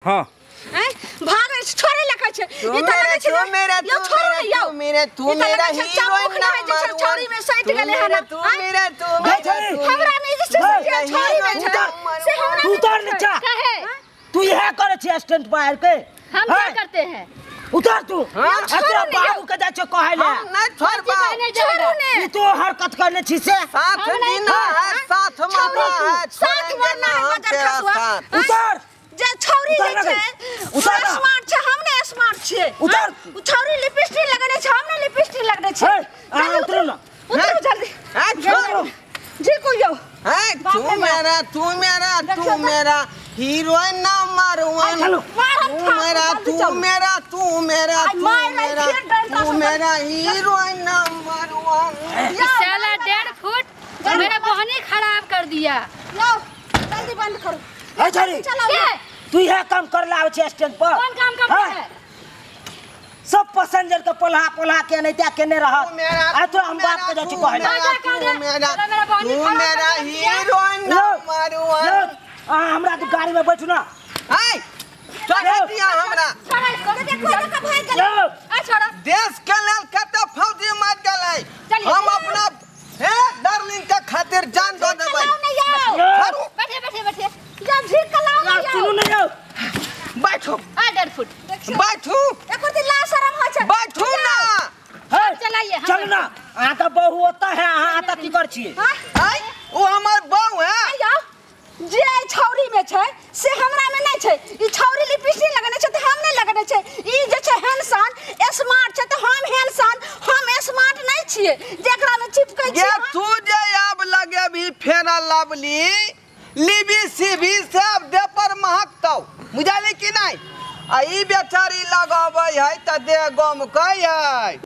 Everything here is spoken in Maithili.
हाँ भाग छोड़े लगा छे ई त लगे छे मेरा तू मेरा तू मेरा तू मेरा हीरोइन नंबर छौरी में सट गेले हन तू मेरा तू हमरा में जे छौरी में छै से हमरा तू उतर नीचा काहे तू इहे करे छी स्टैंड पर के हम क्या करते हैं उतर तू तोरा बाबू के जाइ छौ कहै ले हम नहीं छोड़बा छोड़ू ने ई तू हरकत करने छी से साथ जीना है साथ मरना है साथ मरना है बजर खसुआ उतर जे छौरी जे छै उतर स्मार्ट छै हम ने स्मार्ट छियै उतर उ छौरी लिपस्टिक लगने छै हम ने लिपस्टिक लगने छै हां उतरू ना उतरू जल्दी हां छोड़ो झिलकू यौ हां तू मेरा तू मेरा तू मेरा हीरोइन नंबर 1 तू मेरा तू मेरा तू मेरा तू मेरा तू मेरा हीरोइन नंबर 1 साला 1.5 फुट मेरा बहनी खराब कर दिया। लो जल्दी बंद करो। ए छोरी तू यह काम कर ला आवे छै स्टैंड पर। कौन काम करता है? सब पैसेंजर के पोल्हा पोल्हा के नहीं त्या केने रहत आ तो हम बाप के जाइ छी कहै तू मेरा तू मेरा हीरोइन नंबर 1 आ हमरा तो गाड़ी में बैठू ना। ए छोड़ दिया हमरा। देखो भाग गेलै। आ छोड़ो देश के लेल कत फौजी मर गेलै। हम अपना हे डार्लिंग के खातिर जान दो देबै। बैठे बैठे बैठे जब झीक के लाओ ना। सुनू नहीं यौ बैठो। आ 1.5 फुट बैठू एको दिन ला शरम होइ छै। बैठू ना। हे चलाइए चल ना। अहाँ का बहू होता है अहाँ आता की कर छी? हां ओ हमर बहू है। जे छौरी में छै से हमरा में नहीं छै। ई छौरी लिपस्टिक लगने छै त हम नहीं लगने छै। ई जे छै हैंडसन स्मार्ट छै त हम हैंडसन हम स्मार्ट नहीं छिए जेकरा में चिपकै छै। ये तू जे आब लगेबी फेरा लवली लिबी सीबी सब दे पर महकतौ बुझाली कि नहीं? आ ई बेचारी लगाबै है त दे गम कै है।